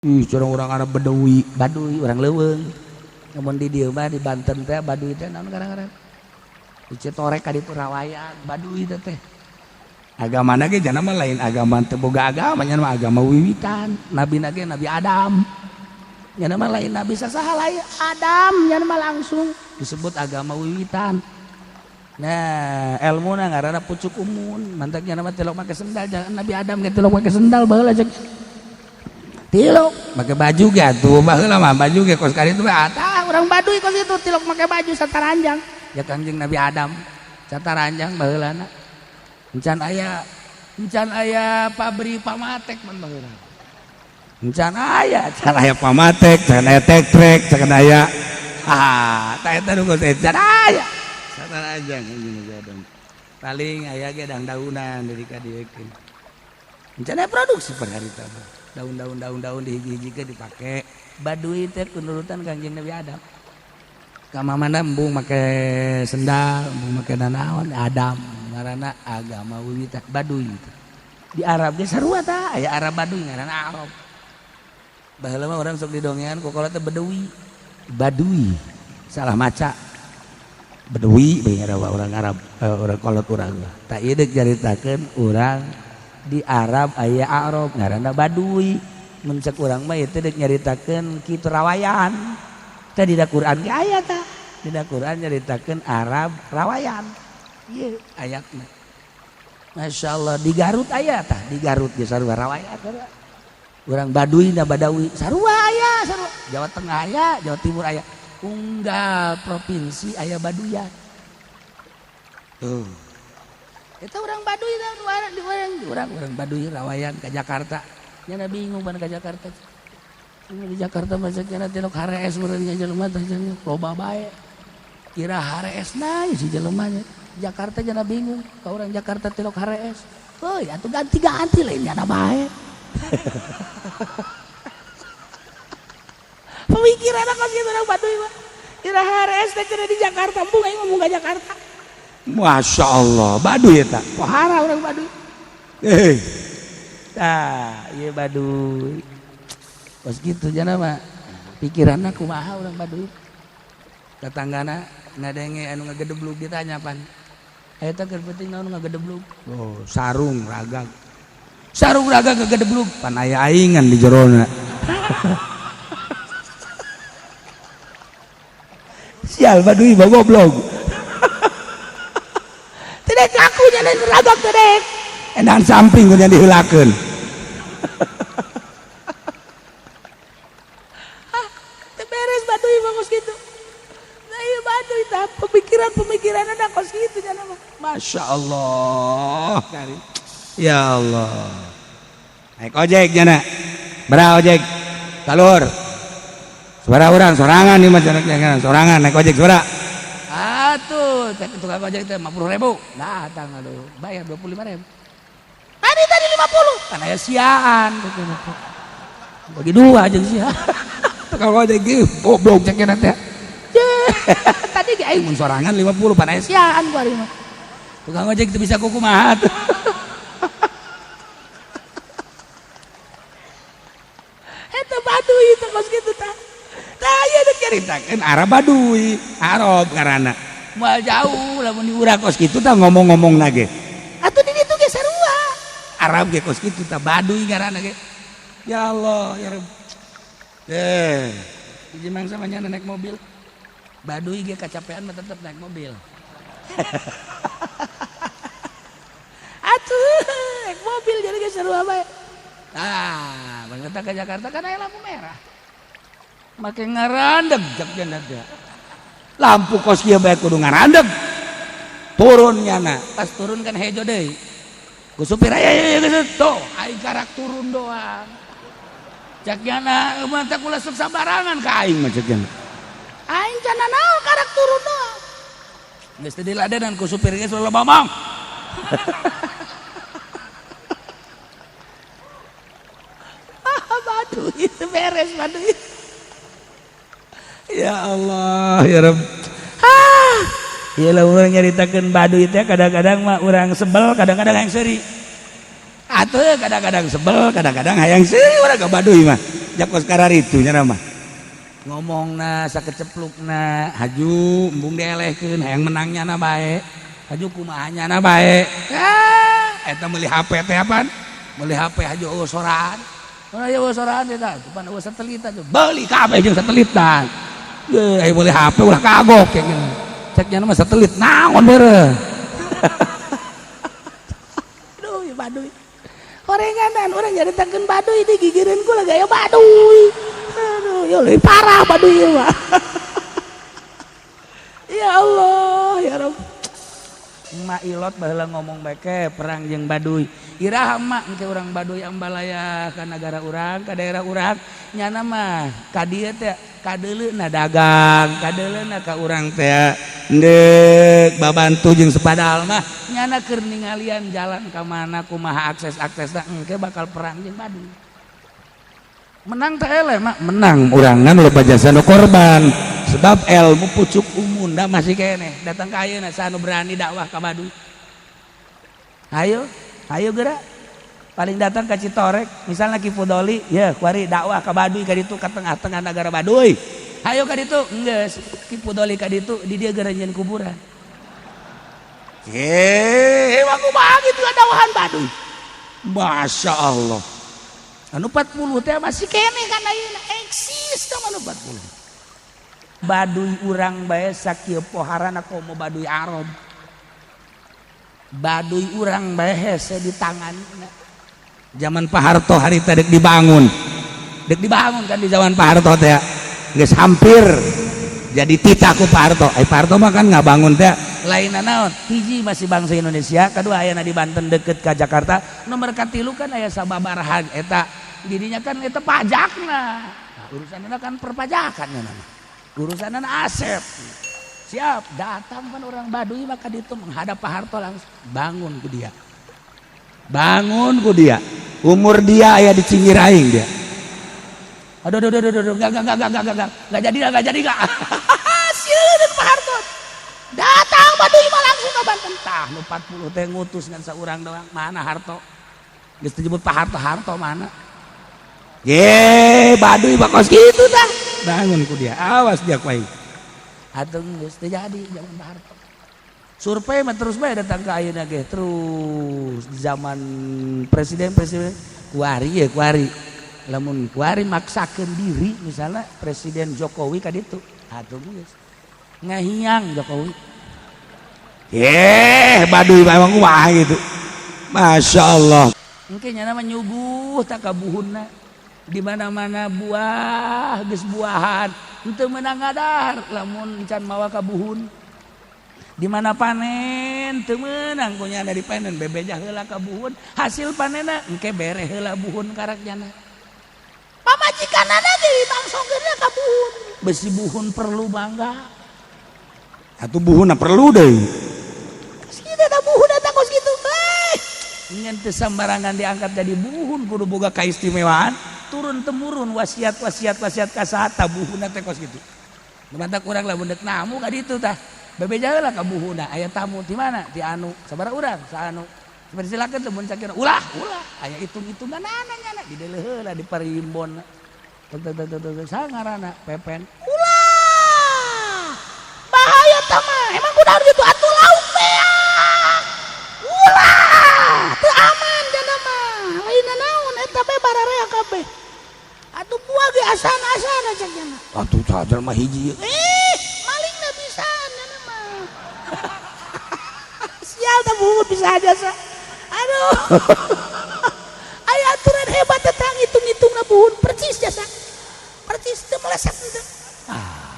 Ih, curang orang Arab Bedawi, Baduy, orang leuweung. Namun di dieu mah di Banten teh Baduy teh naon ngaran-ngaran? Di Citorek ka ditu rawayan, Baduy teh teh. Agamana ge jana mah lain agama teu boga agama, nya mah agama wiwitan. Nabi ge Nabi Adam. Nya mah lain nabi sasaha lain Adam, nya mah langsung disebut agama wiwitan. Nah, elmuna ngaranna pucuk umun, mantak nya mah tilok make sendal, jangan Nabi Adam ge tilok make sendal baheula cek. Tilok make baju ge atuh baheula mah baju ge kos kali itu mah urang Baduy kos itu tilok make baju sataranjang. Ya Kangjeng Nabi Adam sataranjang baheulana. Encan aya pabrik pamatek man baheula. Encan aya pamatek, can aya tek-trek, can aya ah tah eta nu kos encan aya. Sataranjang Kangjeng Nabi Adam. Paling aya ge dang-daunan dari ka dieukeun. Encan aya produksi per hari tah. Daun-daun daun-daun dihiji-hijikeun dipake. Baduy teh kunurutan Kangjeng Nabi Adam. Ka mana embung make sendal, embung make nanaon Adam ngaranna agama wiwitan Baduy teh. Di Arab ge sarua tah, aya Arab Baduy ngaranna Arab. Baheula mah urang sok didongean ku kolot teh Bedawi. Baduy. Salah maca. Bedawi bae ngaranna urang Arab, urang kolot urang mah. Tah ieu deuk nyaritakeun urang di Arab aya Arab ngaranna Baduy. Mun cek urang mah ieu teh deuk nyaritakeun kitu rawayan. Teh dina Quran ge aya tah. Dina Quran nyaritakeun Arab rawayan. Ieu ayatna. Masya Allah di Garut aya tah, di Garut ge sarua rawayan sarua. Urang Baduy na Badawi sarua aya sarua. Jawa Tengah aya, Jawa Timur aya. Unggal provinsi aya Baduyan. Tuh. Itu orang Baduy dah, orang Baduy rawayan ke Jakarta. Nyana bingung pan ke Jakarta. Di Jakarta mah cenah tilok HRS meureun nya jelema teh cenah loba bae. Kira HRS na si jelema nya. Jakarta jana bingung ka orang Jakarta tilok HRS. Heuy atuh ganti-ganti lain nyana bae. Pemikiran kos kitu urang Baduy mah. Kira HRS teh cenah di Jakarta, embung aing ngomong ka Jakarta. Masya Allah, Baduy eta. Pohara orang Baduy. Tah, ieu Baduy. Kos kitu jana mah pikiranna kumaha urang Baduy. Tetanggana ngadenge anu ngagedeblug ditanya pan. Eta keur penting naon ngagedeblug? Oh, sarung ragag. Sarung ragag ngagedeblug pan aya aingan di jerona. Sial Baduy mah goblok. Tidak ngaku nya lain ragag teh dek. Endan samping kunya diheulakeun. Hah, teu beres Baduy mah kos kitu. Nah ieu Baduy tah pemikiran-pemikiran ada kos kitu nya mah. Masya Allah. Ya Allah. Naik ojek nya Berapa ojek? Kalur. Suara orang sorangan nih masyarakat sorangan naik ojek suara. Atuh, tukang ojek teh 50.000. Datang aduh, bayar 25.000. Tadi 50. Kan aya siaan. Bagi dua aja sia. Tukang ojek ge goblok cek teh. Tadi ge aing mun sorangan 50 pan aya siaan ku ari mah. Tukang ojek teu bisa kukumaha tuh. Eta Baduy teh kos kitu tah. Tah ieu deuk nyaritakeun Arab Baduy, Arab ngaranna. Moal jauh lamun di urang kos kitu tah ngomong-ngomongna ge. Atuh di ditu ge sarua. Arab ge kos kitu tah Baduy ngaranna ge. Ya Allah, ya Rabb. Hiji mangsa mah nyana naik mobil. Baduy ge kacapean mah tetep naik mobil. Atuh, naik mobil jadi ge sarua bae. Nah, bangsa ke Jakarta kan aya lampu merah. Make ngarandeg cek cenah teh. Lampu kos kieu bae kudu ngarandeg. Turun nyana, pas turun kan hejo deui. Ku supir aya geus tuh, aing karak turun doang. Cek nyana mah teh kula sok sabarangan ka aing mah cek nyana. Aing cenah naon karak turun doang. Geus teu diladenan ku supir geus loba ngomong. Baduy itu beres Baduy. Ya Allah, ya Rabb. Ah, ieu lah urang nyaritakeun Baduy teh kadang-kadang mah urang sebel, kadang-kadang hayang seuri. Atuh kadang-kadang sebel, kadang-kadang hayang seuri urang ka Baduy mah. Jakos kararitu nya mah ngomongna sakeceplukna, haju embung dielehkeun, hayang menangnya na bae, haju kumaha na bae. Ah, eta meuli HP teh apaan, meuli HP haju eueuh soraan. Ora ya, eueuh soraan eta pan eueuh satelit aja, beli kabeh jeung satelitan. Ye, aya meuli HP ulah kagok kayak gini. Cek nya mah satelit naon beureum. Aduh, ya Baduy. Orenganan urang nyaritakeun Baduy digigireun ku lagi aya Baduy. Aduh, ya leuwih parah Baduy ieu mah. Ya Allah, ya Rabb. Mak Ilot baheula ngomong beke perang jeung Baduy. Iraha, Mak, engke urang Baduy ambalaya ka nagara urang, ka daerah urang? Nyana mah ka dieu teh kadeuleuna dagang, kadeuleuna ka urang teh ndek babantu jeung sepadal mah nyana keur ningalian jalan ka mana, kumaha akses-aksesna, engke bakal perang jeung Baduy. Menang teh eleh, Mak, menang urangan loba jasa nu korban. Sebab ilmu pucuk umunda masih keneh datang ka ayeuna. Saha nu berani dakwah ka Baduy? Ayo, ayo gerak. Paling datang ke Citorek misalnya. Ki Fudoli ya kuari dakwah ka Baduy ka ditu, ka tengah-tengah negara Baduy. Ayo ka ditu. Geus Ki Fudoli ka ditu, di dieu geura nyieun kuburan. Eh, kumaha kitu dakwahan Baduy? Masya Allah, anu 40 teh masih keneh kan ayeuna eksis teh anu 40. Baduy urang bae sakieu poharana, komo Baduy Arab. Baduy urang bae hese di tangan. Zaman Pak Harto harita dek dibangun, dek dibangun kan di zaman Pak Harto teh geus hampir jadi titah ku Pak Harto. Eh, Pak Harto mah kan nggak bangun teh lain naon, hiji masih bangsa Indonesia, kedua ayana di Banten deket ke Jakarta, nomor katilu kan aya sababaraha eta dirinya kan eta pajakna. Nah, urusanna kan perpajakan nama urusanna aset siap datang kan orang Baduy, maka itu menghadap Pak Harto langsung, bangun ku dia, bangun ku dia. Umur dia aya di cinggir aing dia. Aduh, aduh, aduh, aduh, aduh, enggak, enggak jadi, enggak jadi, enggak. Sieun Pak Harto. Datang Baduy mah langsung ke Banten. Tah, nu 40 teh ngutus ngan saurang doang. Mana Harto? Geus disebut Pak Harto, Harto mana? Ye, Baduy bakos kitu tah. Bangun ku dia. Awas dia ku aing. Atuh geus teu jadi zaman Pak Harto. Survei mah terus bae datang ke ayeuna ge terus di zaman presiden presiden kuari ya kuari. Lamun kuari maksakeun diri misalnya Presiden Jokowi ka ditu, atuh geus ngahiang Jokowi. Eh, Baduy memang wah gitu. Masya Allah. Mungkin nyana mah nyuguh tak kabuhunna. Di mana-mana buah geus buahan, henteu meunang ngadar lamun can mawa kabuhun. Di mana panen teu meunang ku nyana dipanen, bebeja heula ka buhun, hasil panenna engke bere heula buhun karak nyana. Pamajikanana ge dibangsongkeun ka buhun. Besi buhun perlu bangga. Atuh buhunna perlu deui. Kita ada buhun eta kos kitu. Eh, ngan teu sambarangan diangkat jadi buhun, kudu boga kaistimewaan turun temurun, wasiat wasiat wasiat ka saha buhunna teh kos kitu. Mata kurang lah dek namu ka ditu tah. Bebeja heula ka buhunna, aya tamu di mana? Di anu, sabaraha urang? Saanu. Silakan teu mun cakira ulah, ulah. Aya hitung-hitunganana nyana di deuleu heula di parimbon. Tek tek tek tek, saha ngaranna? Pepen. Ulah. Bahaya tah mah. Emang kudu gitu atuh lauk beak. Ulah, teu aman jana mah. Lain naon eta bae bararea kabeh. Atuh buah ge asana-asana cek jana. Atuh sadar mah hiji. Eh, malingna bisa jana mah. Sial tah buhun bisa aja sa. Aduh. Aya aturan hebat tentang hitung-hitungna buhun percis jasa. Percis teu meleset teu.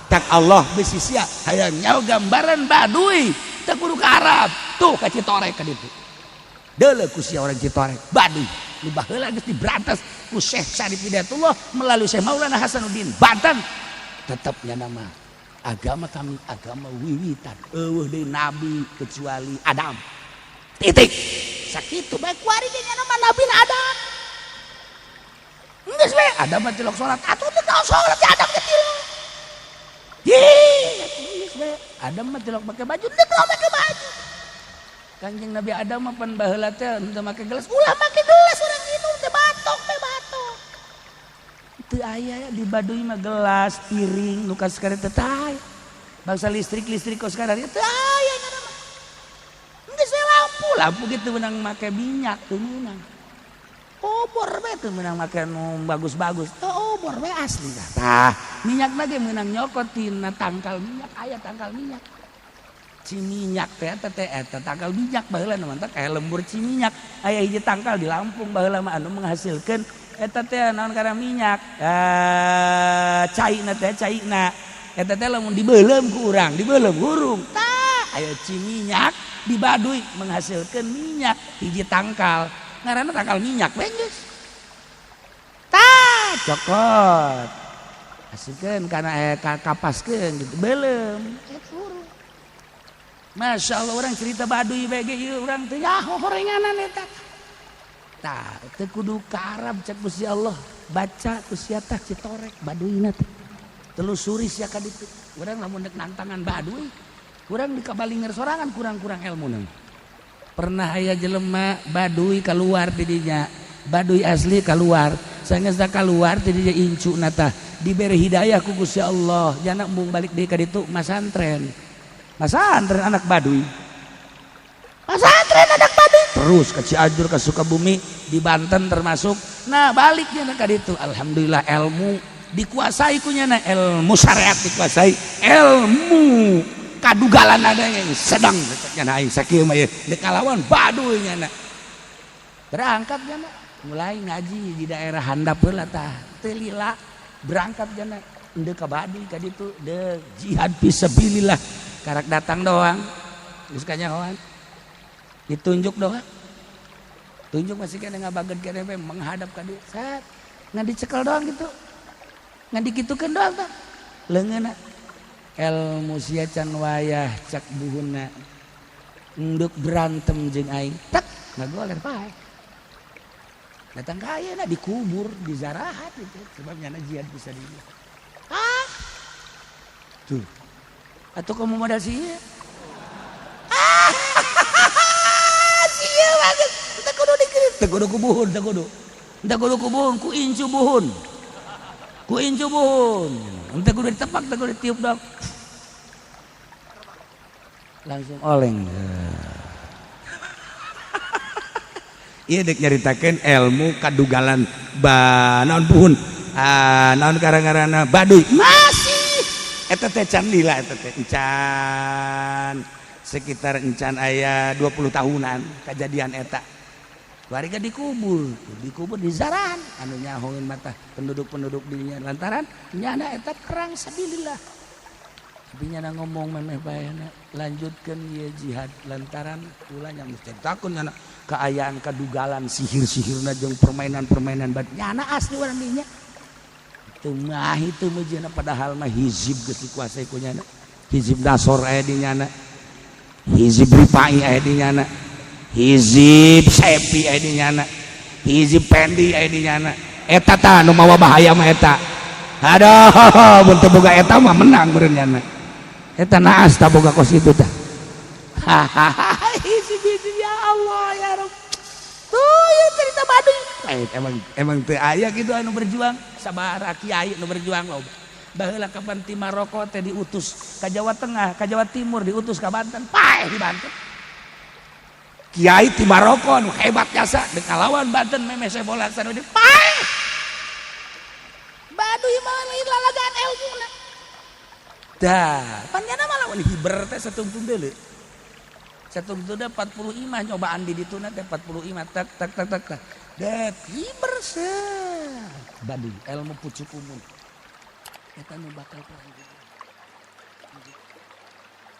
Tak Allah. Bisi sia hayang nyaho gambaran Baduy teu kudu ka Arab, tuh ka Citorek ka ditu. Deuleu ku sia orang Citorek, Baduy nu baheula geus diberantas ku Syekh Syarif Hidayatullah melalui Syekh Maulana Hasanuddin Banten. Tetapnya nama agama kami agama wiwitan, eueuh deui nabi kecuali Adam, titik. Sakitu bae kuari ge nya nama nabi Adam. Geus we Adam mah tilok salat, atuh teu salat si Adam teh tilok. Ye, geus we Adam mah tilok make baju, teu make baju. Kanjeng Nabi Adam mah pan baheula teh henteu make gelas, ulah make gelas urang minum teh batok teh batok. Teu aya di Baduy mah gelas, piring nu sekarang teu aya. Bangsa listrik-listrik kos sekarang teu aya nyana mah. Geus lampu, lampu gitu menang make minyak teu meunang. Obor bae teu meunang make nu bagus-bagus. Teu obor bae asli tah. Tah, minyak ge meunang nyokot tina tangkal minyak, aya tangkal minyak. Ciminyak teh eta teh eta tangkal minyak baheula nu mantak aya lembur Ciminyak. Aya hiji tangkal di Lampung baheula mah anu menghasilkeun eta teh naon karena minyak. Caina teh caina. Eta teh lamun dibeuleum ku urang, dibeuleum hurung. Tah, aya Ciminyak di Baduy menghasilkan minyak hiji tangkal. Ngaranna tangkal minyak we geus. Tah, cokot. Asikeun kana kapaskeun gitu beuleum. Eta hurung. Masya Allah orang cerita Baduy bae ge ieu urang teh nyaho horenganan eta. Tah, teu kudu ka Arab cek Gusti Allah, baca ku sia tah citorek Baduyna teh. Telusuri sia ka ditu. Urang lamun dek nantangan Baduy, urang di kabalinger sorangan kurang-kurang ilmu. Pernah aya jelema Baduy keluar ti dinya, Baduy asli keluar. Sanggeus keluar ti dinya incuna tah diberi hidayah ku Gusti Allah, jana embung balik deui ka ditu masantren. Masantren anak Baduy. Masantren anak Baduy. Terus ke Cianjur, ke Sukabumi, di Banten termasuk. Nah, baliknya ka ditu. Alhamdulillah ilmu dikuasai ku nyana, ilmu syariat dikuasai, ilmu kadugalan adanya sedang nyana aing sakieu mah ieu dek kalawan Baduy nyana. Berangkat nyana, mulai ngaji di daerah handap heula tah. Teu lila berangkat nyana endeu ka Baduy ka ditu deuk jihad fisabilillah. Karak datang doang geus kanyahoan ditunjuk doang tunjuk masih kena ngabageun kene we menghadap ka dieu set ngan dicekel doang gitu ngan dikitukeun doang tah leungeunna ilmu sia can wayah cak buhunna enduk berantem jeung aing tak ngagoler pae datang ka ayeuna dikubur di zarahat gitu sebab nyana jihad bisa di ah tuh atau kamu modal sih ah sia banget teu kudu dikerit teu kudu ku buhun teu kudu teu kudu ku buhun ku incu buhun ku incu buhun teu kudu ditepak teu kudu ditiup dong langsung oleng. Ieu dek nyaritakeun ilmu kadugalan ba naon buhun ah naon karang-karana Baduy masih eta teh can lila eta teh encan sekitar encan aya 20 tahunan kejadian eta warga dikubur dikubur di zaran anu nyahoeun mata penduduk-penduduk dinya lantaran nyana eta perang sabilillah tapi nyana ngomong memeh bae lanjutkeun ieu jihad lantaran ulah yang mesti takun nyana keayaan kadugalan sihir-sihirna jeung permainan-permainan bad nyana asli urang dinya teu mahi teu meujeuhna padahal mah hizib geus dikuasai ku nyana hizib Nasor aya di nyana hizib Rifai aya di nyana hizib Sepi aya di nyana hizib Pendi aya di nyana eta tah nu mawa bahaya mah eta aduh mun teu boga eta mah menang meureun nyana eta naas tah boga kos kitu tah hahaha hizib-hizib ya Allah ya Rabb tuh ya cerita Baduy emang emang teu aya gitu anu berjuang sabaraha kiai anu berjuang loba baheula kapan ti Maroko teh diutus ka Jawa Tengah ka Jawa Timur diutus ka Banten paeh di Banten kiai ti Maroko anu hebat jasa deuk ngalawan Banten memeh sebola sarua paeh Baduy mah lain lalagaan ilmuna dah pan nyana mah lawan hiber teh satungtung deuleu satungtung 40 imah nyobaan di dituna teh 40 imah tak tak tak tak tak dek hiber Baduy ilmu pucuk umum eta nu bakal perang.